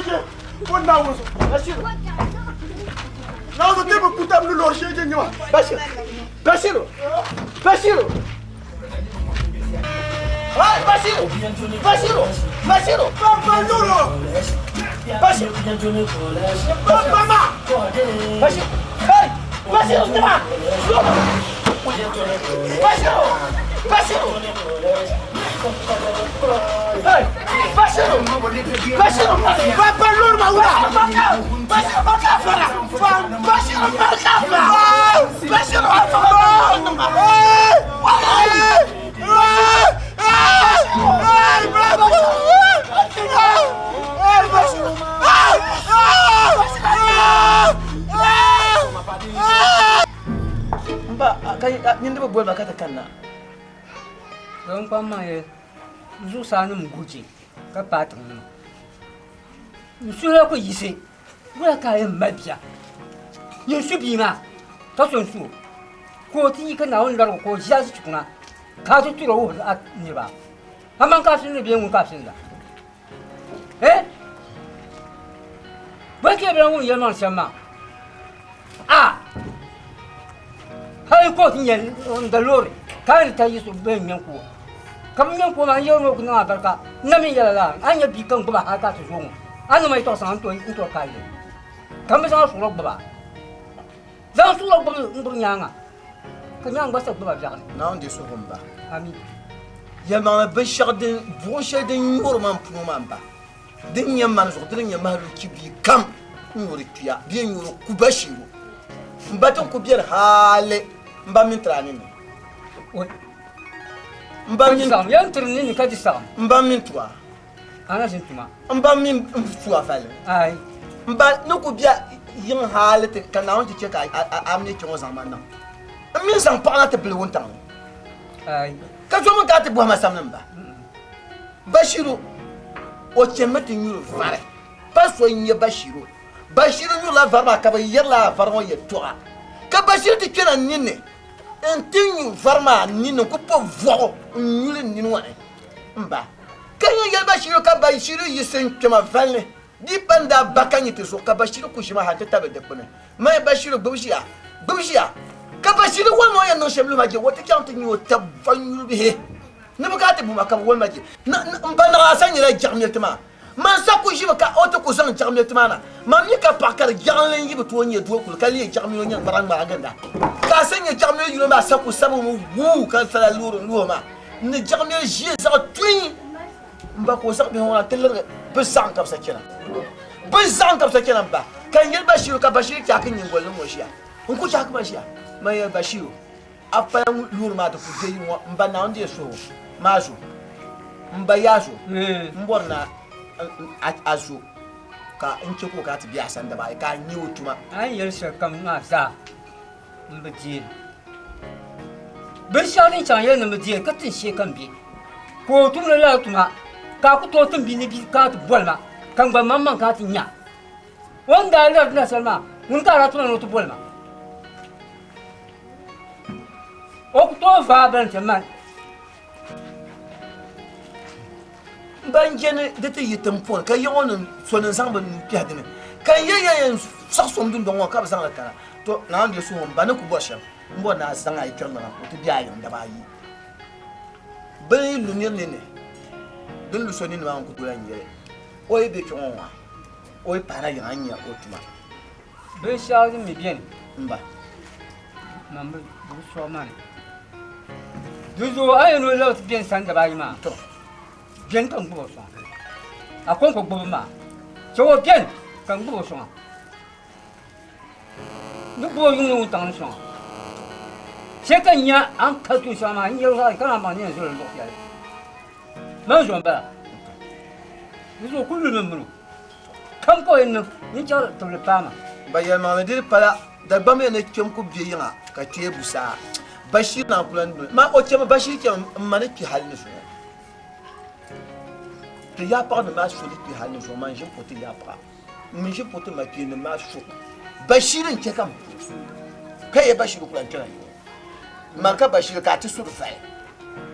o naa wo so. Bashiru. Naa zo ti mi ku tam ni loori shee nyɛ ma. Bashiru. Bashiru. Bashiru. Hey Bashiru. Bashiru. Bashiru. Papa loori. Bashiru. Papa ma. Bashiru. Hey Bashiru tema. Bashiru. Bashiru. Hey Bashiru. Bashiru. Papa loori ma wura. Bashiru barika fara. Bashiru barika fara. Bashiru Mba, ka nyin di bi boli ma ka ti kanna. N kpam maa yɛli, n zuɣusaa nim guji ka paai tiŋ nima. N suhuri ku yiɣisi Wula ka a yɛn mali bia? Nyin su bia maa ka so n-su o, ka o ti yi ka Naawuni lɔrig o ka o ʒi azichi kuŋa ka a ti tur o wuhir a niriba. Aman ka a filindi bee ŋun ka a filinda? Eh? Bɛ ni ti ŋun yɛlimaŋli shɛm maa? A! Hali ka o ti nya n-da loori ka a ni ta yi so bɛ ŋme n-ku o. Ka bɛ ŋme n-ku o maa, n yɛli ni o ku niŋ alibarika. N na mi yɛla lala, a ni nya bia ka n gbubi a hal ka a ti zooi ŋɔ, a ni niŋ ma yɛtɔɣ shɛŋa n tooi kaai li. Ka m bi zaŋ a suɣilo gbubi a. Zaŋ suɣilo gbubi n gbubi nyaaŋa, ka nyaaŋa gba sa gbubi a biɛɣuni. Naawuni deei suhigu m ba. Ami. Yɛlimaŋli binshɛɣu din buɣim shɛli din nyoori ma m puni maa m ba. Din nyɛ mani zuɣu, di ni nyɛ mahaluchi bia kam n-nyuri kpiya bee n-nyuri ku Bashiru. M ba ti ku beni hali m ba mini tiri a ninni. M ba mini. Yɛn tiri ninni ka di saɣim. M ba mini tua. A na ʒini tuma. M ba mini n tua fali. Ai. M ba ni ku be yiŋ hali ti ka Naawuni ti chɛ ka a mi kpe ŋɔ zaŋ ma niŋ. M mi zaŋ paɣa na ti bili wuntaŋ ni. Ai. Ka so mi ka a ti bɔhi ma samli m ba. Bashiru o chɛnimi ti nyuri vari pa so n-nyɛ Bashiru. Bashiru nyurila vari maa ka bɛ yɛrila a vari ŋɔ yɛltɔɣa. Ka Bashiru ti kpɛna n ninni nti nyu vari maa n ninni n-ku po vɔɣu n-nyu li n nini ŋɔ ni m ba. Ka n yɛn yɛli Bashiru ka Bashiru yiɣisi n-kpe ma vali ni. Di pa n daa ba ka nyɛ ti zuɣu ka Bashiru ku ʒi ma hal ti tabili dikpuni. Mani Bashiru gbibi ʒiya, gbibi ʒiya. Ka Bashiru wali ma o yɛn niŋ shɛm luhi ma je, o ti chaŋ ti nyu o tab va nyuli bihi. Ni bɛ ka ti bu ma ka bɛ wali ma je. M ba naɣ a sa nyɛla jaɣimiliti maa. Man sa ku ʒimi ka o ti ku zaŋ jaɣimiliti maa na. Man mi ka paɣa ka di jaɣinli n-yi bi tooi nyɛ doo kuli ka leei jaɣimili o nyɛ ŋmara ŋmara ginda. Ka a sa nyɛ jaɣimili yuli maa sa ku sabimi wuu ka sala loori n-luhi o maa. Ni jaɣimili ʒee zaɣ tuyi. N ba ka o zaŋ bihi ŋɔ na ti lirigi bɛ zaɣim ka bɛ sa chana. Bɛ zaɣim ka bɛ sa chana m ba. Ka n yɛli Bashiru ka Bashiru chaaki n nyiŋgoli ni ŋɔ ʒiya. N ku chaaki ma ʒiya. Man yɛli Bashiru, a pala loori maa ti ku deei ŋɔ m ba Naawuni deei suhigu maa zo. M ba yaa zo. M bɔri ni a zo ka n che ka o kana ti be a sani daba ayi ka a nya o tuma. A ni yɛli shɛlikam maa zaa m bi deei li. Binshɛɣu din chaŋ yɛli ni m bi deei li ka tin shee ka m be. Ka o tumdi lala tuma ka a ku tooi tim bia ni bia kana ti boli ma ka n gba maŋmaŋ kana ti nya. O ni daa lɛri na shɛli maa, ŋuni ka a daa tuma ni o ti boli ma? O ku tooi vaai bini ti mani. Ban jɛni di ti yi tiŋ puuni ka yiŋɔ nim so ni zaŋ bi nuu kpɛhi dini ka n yɛ ya yɛn saɣi som dundɔŋ ŋɔ ka bi zaŋli kana to Naawuni deei suhu m ba ni ku bɔri shɛm m bɔri ni a zaŋ a yi kpiɔŋ ŋɔ ka o ti be a yiŋ daba ayi bini yi lu nir ninni din lu so ninni maa n ku tooi lan yɛli o yi be kpɛŋɔ ŋɔ o yi paana yiŋa n nya o tuma. Binshɛɣu din mi beni m ba man bi sɔɣi ma ni di zuɣu a yɛn ni o labi ti beni sani daba ayi maa to beni ka n gbubi o sɔŋ a kɔŋko gbubi maa chɛ o beni ka n gbubi o sɔŋ ni gbubi o yuŋ ni wuntaŋ ni sɔŋ chɛ ka n nya a ni kali tuun shɛŋa maa n yɛli o ka naan baŋ ni yɛn zoli luɣ shɛli man zo m-bala di zuɣu kuli lumi m mini o Kam ka o yɛn niŋ nyin chaŋ tibili paai ma. Ba yɛlimaŋli di di pala Dagbamb yɛn ni kpɛm ku be yiŋa ka kpee bu saa. Bashir naan ku lan doli ma o chɛmi Bashir chɛmi m ma ni kpi hali ni zuŋɔ. Ti yaapaɣa nim maa so ni kpi hali ni zuŋɔ man ʒi m-po ti yaapaɣa m mi ʒi m-po ti ma kpee nim maa so. Bashir n-chɛ ka m po ka yɛ Bashir ku lan kpɛna yiŋa. Man ka Bashir ka a ti su di fali.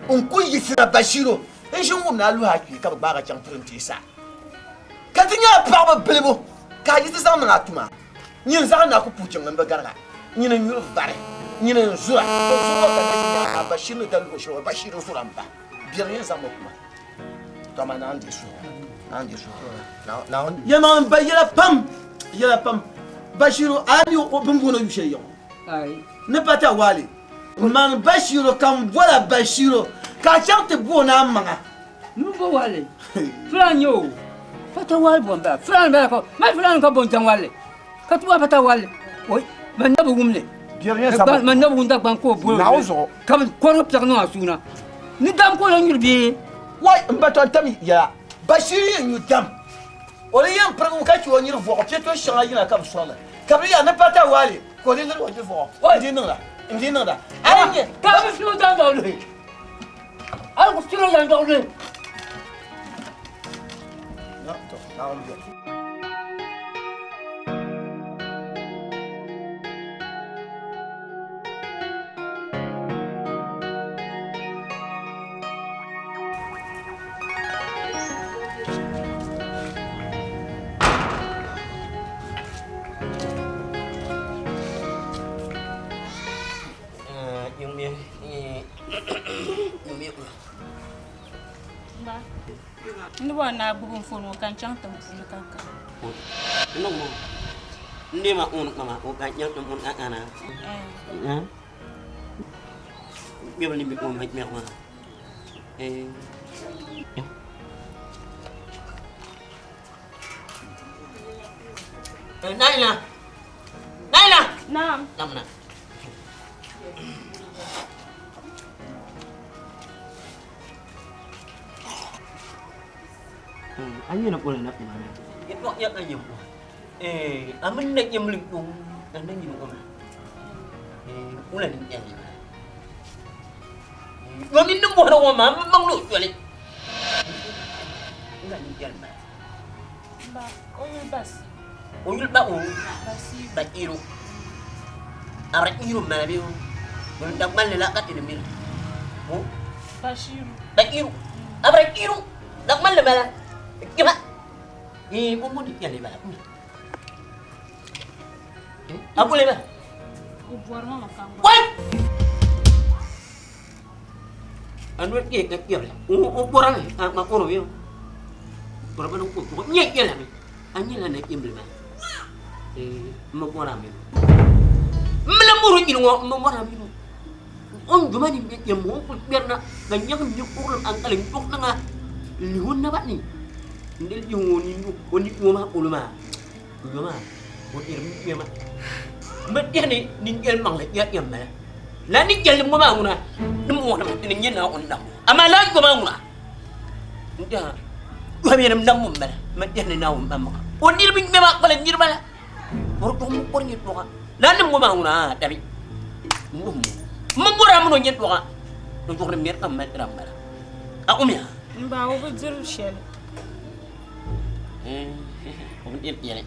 N ku yiɣisina Bashiru n ʒi n-wum ni a luhi a kpee ka bɛ gbaag a chaŋ pirinti sa. Ka ti nyɛ a paɣiba bilibu ka a yi ti zaŋ niŋ a tuma. Nyini zaɣ ni a ku puhi jiŋli m-bi gariga. Nyini n-nyuri vari, nyini n-zura. O zuɣu ka na ʒi nya a Bashiru ni da luɣ shɛli ŋɔ, Bashiru zura m-ba. Biɛri yɛn zaŋmi kuma. To amaa Naawuni deei suhigu. Naawuni deei suhigu. Naawuni. Yɛlimaŋli m ba yɛla pam, yɛla pam. Bashiru a mi o bini booni o yu shɛli yaŋɔ? Ni pata waali. Man Bashiru ka m bola Bashiru ka a chaŋ ti booni a maŋa. Ni bo wali fulaan nyɛ o pata wali bo m-bala fulaan bala ka mali fulaan ka bo n-chaŋ wali ka ti bɔri pata wali oi man na bi wum li man na bi wum Dagbaŋ ka o boli o ka bi kɔrigi piɛɣu niŋ a suuna ni dam ka o lan nyuri bee? Wai m ba tɔn tam yɛla Bashiru yɛn nyu dam o di yɛn pirigimi ka che o nyuri vɔɣu piɛto shɛŋa yina ka bi sɔŋ li ka bi yɛli ni pata wali ka o di liri o nyuri vɔɣu n di niŋda n di niŋda a yi nyɛ ka bi fiɛ o daandaɣu luhi a yi ku fiɛ o daandaɣu luhi. N ni bɔri ni a gbubi n foon ŋɔ ka n chaŋ tiŋ puuni ka n kana. Naina! Naina! Naam. Namna. An yana kula na kuma na. Ya ko ya kan yau. Eh, amin na yimlin dum dan nan yin kuma. Eh, kula ni yan ni. Domin nin bo na wa ma mang lo yole. Kula ni yan ba. Ba, o yuli bas. O yuli ba o ba iro. Ara iro mana be o. Don da gballe la ka tele mil. O Bashiru. Ba iro. Abra iro. Da gballe mala. Kiba. Eh, mo mo di yale ba. Abule ba. O bɔri ma ma ka n gba. Wai! Anu ke ka yale. O o bɔra mi a ma koro yo. Bɔra ba ko ko nye yale mi. Anyi la na imble ma. Eh, mo bɔra mi. Mla muru nyi ngo mo bɔra mi. On juma ni ye mo ko berna ga nyang ni ko an kale ko nga. N lihi o naba ni. N di lihi o ni o ni o maa polo maa. N yo maa o diri mi ma. N bi tɛhi ni ninyɛli maŋli yɛm bala. Lala ninyɛlli ŋɔ maa ŋuna ni moonimi ni nyɛ Naawuni nambu. Amaa lala yo maa ŋuna n tɛha yohamiyanim nambu m-bala. M bi tɛhi ni Naawuni maŋmaŋa o niriba ŋmɛma kpala niriba la. O di tuɣi m-bɔri yɛltɔɣa. Lala nim ŋɔ maa ŋuna aa dabi n wuhi mo. M bi bɔri a mini o yɛltɔɣa. Di zuɣu ni mɛri ka m mali tira m-bala. A umiya? M ba, o bi diri shɛli. O bi diri shɛli.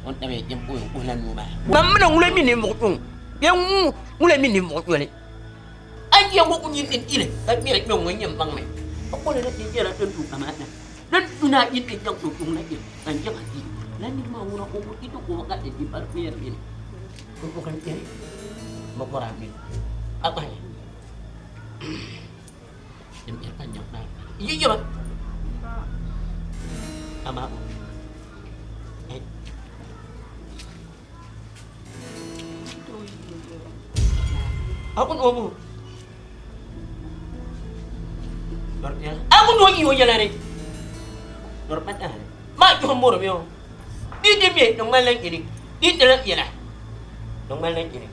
O ni dabi o yɛn kuhila nuu maa. Man mi ni ŋuna mi ninvuɣ suŋ bee ŋuna mi ninvuɣ soli. A yi yɛn ku nyin din ili ka kpɛri kpɛŋ ŋɔ n-yɛn baŋmi. A kɔla la din nyɛla din du amaana. Din du ni a yi ti chaŋ ti suŋ la kpɛm ka n chaŋ a ti la niri maa ŋuna o ku ti ti o ka ti di pari kpɛri bini. O ku kan kpɛri ma bɔri a bini. A kpahi din kpɛri ka n nyaŋ maa. Yi yɛba amaa o. Aku no. Aku no yi o yɛla ni. Dɔri pa tahi. Maa juhi mɔri mi o. Di di mi di ŋmanila jini. Di di la yɛla. Di ŋmanila jini.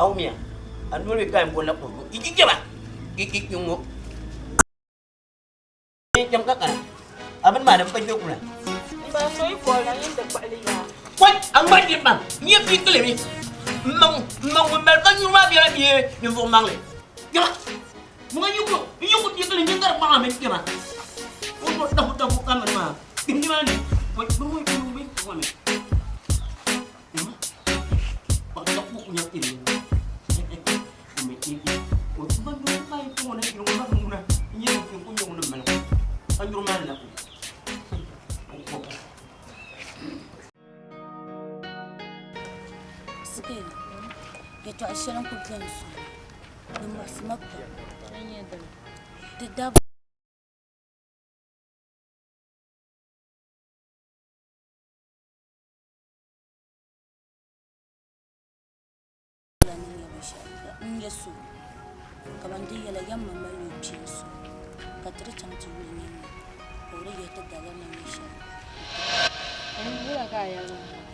Aw miya. A noli ka n bola ko. I jaba. I i i ŋɔ. Jam ka kana. Abin maa din pa kpe kula. M ba so yi kɔli na nyin ti kpuɣili yaa. Wai, a ŋmani niriba maa. N yɛn pii kilimi. M ma ŋun, m ma ŋun mali ka nyuri maa bela bee ninvuɣ maŋli. Kpɛma. Ŋun yi ku, n yi ku pii kili nyin gari kpaŋa mini kpɛma. O zuɣu tabu tabu ka mini maa. Kpihim nimaani. Wai, bɛ ŋun kpihim bɛ kpɛma. Sikina, yɛtɔɣa shɛli n-kuli beni zuŋɔ, di muɣisi ma pam. Di daba. La ni nyɛ binshɛɣu n-nyɛ so kaman di yɛla yamma mali o kpee so ka ti di chaŋ ti yuli nini ni ka o di yihi ti daliri ni nyɛ shɛli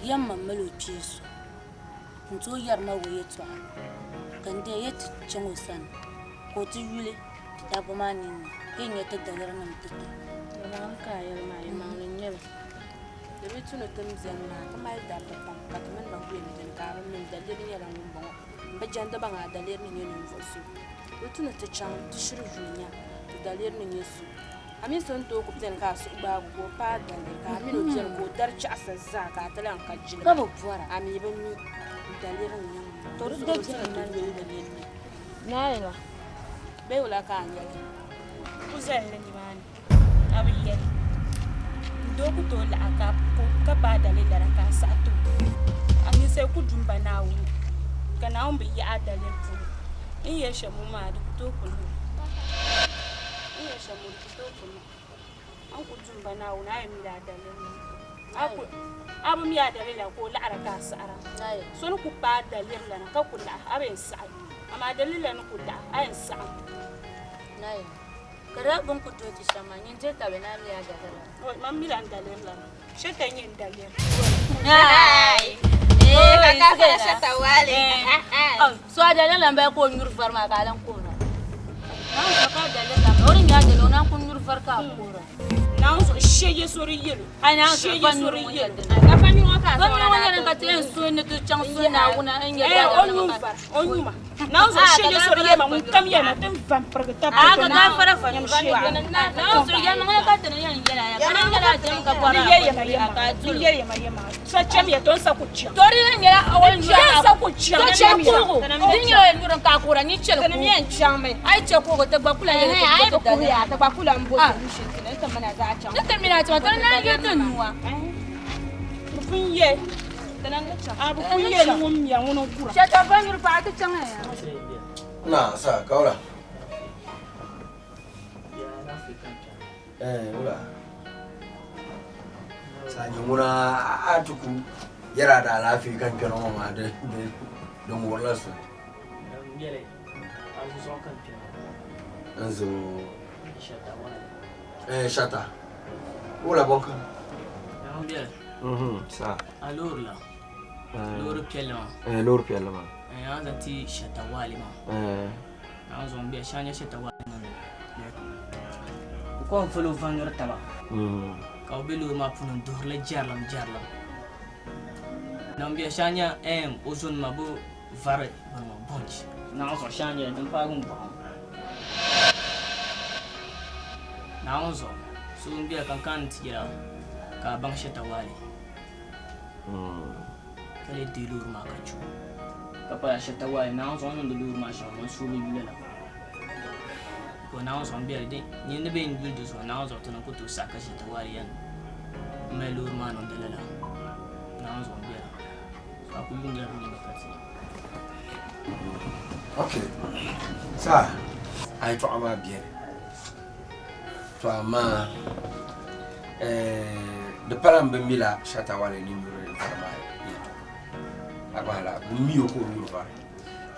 yamma mali o kpee so n-tooi yɛri ma o yɛltɔɣa ka n dee yɛ ti chaŋ o sani ka o ti yuli ti dabba maa nini ni ka yi nya ti daliri nim ti ti. Di bi tu ni ti ni beni maa ti mali dabba pam ka ti mini ba kuli yɛn beni ka a bi mi daliri nyɛla ŋun bɔŋɔ m bi jɛndi baŋ a daliri ni nyɛ ninvuɣ so. Di tu ni ti chaŋ ti shiri yuli nya ti daliri ni nyɛ so. A mi so ni tooi ku beni ka a suhu gbaagi o ka o paai daliri ka a mini o beni ka o dari chaɣisa zaa ka a ti lan ka jilima. Ka bi bɔra. A mi bi mi daliri ni nyɛ ŋun bɔŋɔ. To di Di do zuɣu di tu ni ti yuli daliri ni. Naayila. Bee wula ka a nyɛli? Ku zalila nimaani. A bi yɛli, N doo ku tooi laɣi ka paai daliri lana ka a saɣi ti o. A ninsal ku du m-ba Naawuni, ka Naawuni bi yaɣi a daliri puuni. N ni yɛli shɛm ŋɔ maa, di ku tooi ku niŋ. N ni yɛli shɛm ŋɔ, di ku tooi ku niŋ. A ni ku du m-ba Naawuni, a yɛn mila a daliri ni. A bi mi a daliri la ka o laɣira ka a saɣira. So ni ku paai daliri lana ka ku laɣi, a bi yɛn saɣi. Amaa daliri la ni ku laɣi, a yɛn saɣim. Ka daa bini ku tooi ti shɛm maa, nyin diri tabili ni a mi a daliri la. Oi, man mi la n daliri la. Shɛta n-nyɛ n daliri. So a daliri la m-bala ka o nyuri vari maa ka a lan kuhira. Naawuni zuɣu ka a daliri la m-bala, o di nyɛ a daliri o naan ku nyuri vari ka a kuhira. Naawuni zuɣu shege so di yɛlo. A naan zuɣu Shege fa so nyuri di ŋun yɛlo. yɛli dini. Ka fa nyuri ŋɔ ka a Fa zaŋ nyuri o ŋɔ na nyɛla ti ka ti yɛn suhi ni ti chaŋ suhi Naawuni n-nyɛ Eh, o daliri nyu ŋɔ ka vari, o nyu ma. Naawuni zuɣu shege so di yɛma ŋun kam yɛma ti va m-pirigi tab A ka gaafara fa nyuri Naawuni zuɣu yɛlimaŋli ka ti ni yɛn yɛli a ya. Ka di nyɛla a jɛm ka bɔri Ni a yɛli yɛma ka yɛma. a Ni doli. yɛli yɛma yɛma. So chɛm ya to n sa ku chaŋ. To di yɛn nyɛla o nyuri N sa ku chaŋ. To chɛ kuhigu. Di nyɛla o yɛn nyuri ka a kuhira ni chɛli Tinim kuhigu. yɛn chaŋmi. A yi chɛ kuhigu ti gba kula yɛli Ɛhɛn, a yi ti bi ti kuhiya, daliri. ti gba kula m-bo solution ti ni ti mina zaɣ chaŋ. Ni ti mina chaŋ, ti ni naan yi ti nua. Bɛ pun ye. A bɛ pun ye ni ŋun miya ŋuni n-kura. Chɛ ka ba nyuri paɣa ti chaŋ ya. Na sa kawla. Eh, wula. Sa nyɛ ŋuna a ti ku yɛra da alaafee ka n kpɛri ŋɔ maa di di din wuhirila soli. N zo. Eh, shata. Wula bɔnka. Naawuni biɛli. Mhm, sa. A loori la. Loori piɛlli maa. Eh, loori piɛlli maa. Eh, a zaŋ ti shata waali maa. Eh. Naawuni zuɣu n biɛli shɛŋa nyɛ shata waali maa. O kɔŋ volo vaŋiri taba. Ka o be loori maa puuni n duhirili jɛrilim jɛrilim. Naawuni biɛli shɛŋa nyɛ eh, o zonima bi vari bini maa bunch. Naawuni zuɣu shɛŋa nyɛla din paagi n bɔhim. Naawuni zuɣu so n biɛli ka n kana ni ti yɛla ka a baŋ shɛta waali ka lee deei loori maa ka chɛ o ka pala shɛta waali Naawuni zuɣu o ni niŋdi loori maa shɛm o suhu bi yuli la ko Naawuni zuɣu n biɛli di nyini ni bɛ yɛn yuli di zuɣu Naawuni zuɣu ti ni ku tooi saɣi ka shɛta waali yɛn mali loori maa niŋdi lala Naawuni zuɣu n biɛla so a ku yuundila bi nini ka ti Ok, saa a yɛtɔɣa maa beni to amaa di pala n bi mila Shatta Wale ni nyuri vari maa yɛtɔɣa a gbahi la bi mi o ka o nyuri vari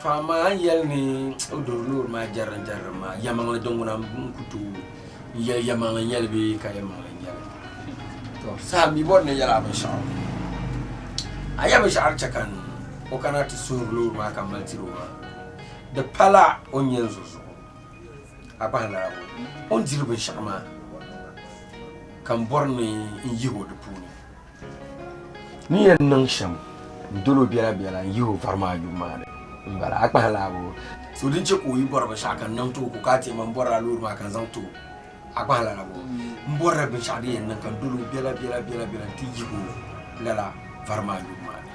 to amaa a ni yɛli ni o duri loori maa jɛrilim jɛrilim maa yɛlimaŋli din ŋuna n ku tooi n yɛli yɛlimaŋli n nyɛli bee ka yɛlimaŋli n nyɛli to saha mi bɔri ni yɛla binshɛɣu a yɛ binshɛɣu di chɛ ka o kana ti suhuri loori maa ka mali tiri o maa di pala o ni nyɛ n zo zuɣu a gbahi lala o ni diri binshɛɣu maa ka n bɔri ni n yihi o di puuni ni yɛn niŋ shɛm n doli o biɛla biɛla n yihi o vari maa yubu maa ni n bala a kpahi laabu so din chɛ ka o yi bɔri binshɛɣu ka n niŋ ti o ka a ti ma n bɔrila loori maa ka n zaŋ ti o a kpahi lala bo n bɔrila binshɛɣu din yɛn niŋ ka n doli o biɛla biɛla biɛla biɛla n ti yihi o lala vari maa yubu maa ni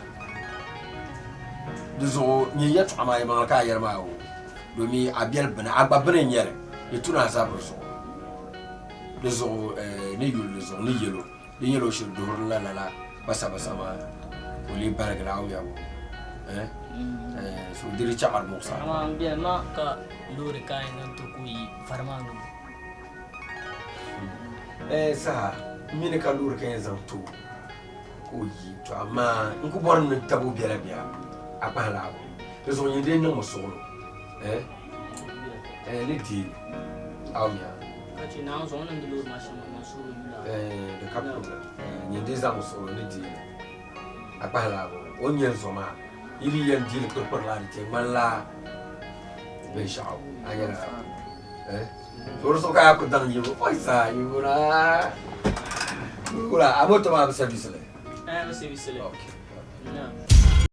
di zuɣu nyɛ yɛltɔɣa maa yɛlimaŋli ka a yɛli maa o domi a biɛli bini a gba bini n nyɛli di tuna a zabiri zuɣu di zuɣu ni yuli di zuɣu ni yɛlo Di nyɛla o shiri duhiri la lala basabasa maa ka o lee baligi la o yabo eh? Eh, so di di chaɣiri muɣisa. Amaa n biɛli ma ka loori ka a yɛn zaŋ ti ka o yi vari maa nuu. Eh, saha n mi ni ka loori ka yɛn zaŋ ti o ka o yi to amaa n ku bɔri ni tabi o biɛla biɛla a kpahi laabu di zuɣu nyin dee niŋmi suɣulo eh? Eh, ni deei a mia. Ka chɛ Naawuni zuɣu o ni niŋdi loori maa shɛm maa, man suhu bi yula. Eh, di ka problem. Eh, nyin dee zaŋ suɣulo ni deei a kpahi laabu o ni nyɛ n zo maa yi di yɛn deeli kpirikpiri la di ti ŋmanila binshɛɣu a nyɛla eh so di zuɣu ka a ku daŋ yibu oi saa yibu na wula a moto maa bi service li Eh, bi service li. Okay. Na.